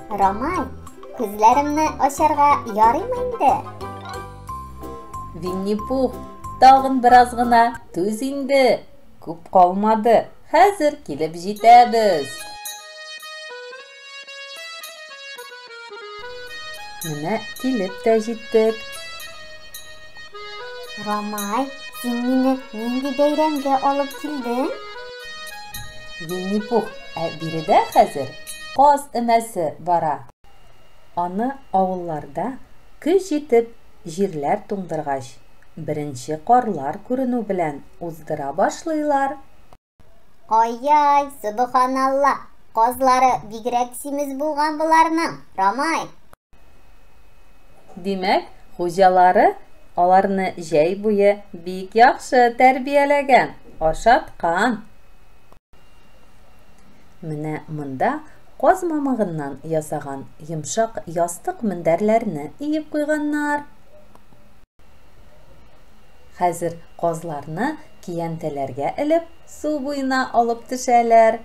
Рамай, күзләремне ачарга ярыймы инде? Винни-Пух, тагын бераз гына түз инде. Күп калмады, хәзер килеп җитәбез. Менә килеп тә җиттек. Рамай, син мине нинди бәйрәмгә алып килдең? Винни-Пух, ә биредә хәзер каз өмәсе бара. Аны авылларда көз җитеп, җирләр туңдыргач, беренче карлар күренү белән уздыра башлыйлар. Ай-яй, собханалла, казлары бигрәк симез булган боларның, Рамай. Димәк, хуҗалары аларны җәй буе бик яхшы тәрбияләгән, ашаткан. Менә монда каз мамыгыннан ясаган йомшак ястык-мендәрләрне өеп куйганнар. Хәзер казларны киянтәләргә элеп, су буена алып төшәләр.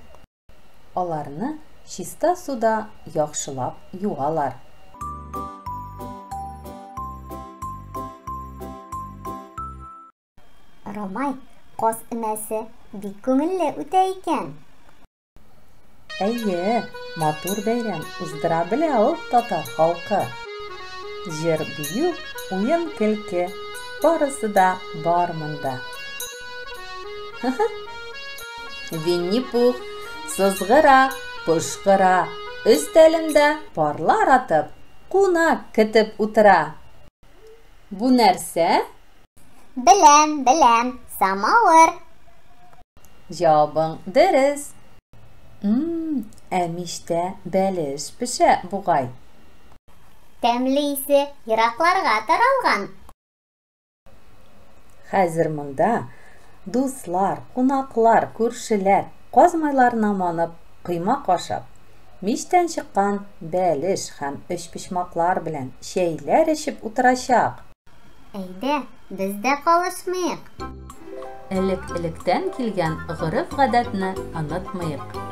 Аларны чиста суда яхшылап юалар. Ромай, каз өмәсе бик күңелле үтә икән. Әйе, матур бәйрәм уздыра белә ул татар халкы. Җыр-бию, уен-көлке, барысы да бар монда. Винни-Пух сызгыра, пошкыра, өстәлемдә парлар атып, кунак көтеп утыра. Бу нәрсә? Беләм, беләм, самавыр. Җавабың дөрес. М-м, ә мичтә бәлеш пешә бугай. Тәмле исе еракларга таралган. Хәзер монда дуслар, кунаклар, күршеләр каз майларына манып, коймак ашап, мичтән чыккан бәлеш һәм өчпочмаклар белән чәйләр эчеп утырачак. Әйдә, без дә калышмыйк. Элек-электән килгән гореф-гадәтне онытмыйк.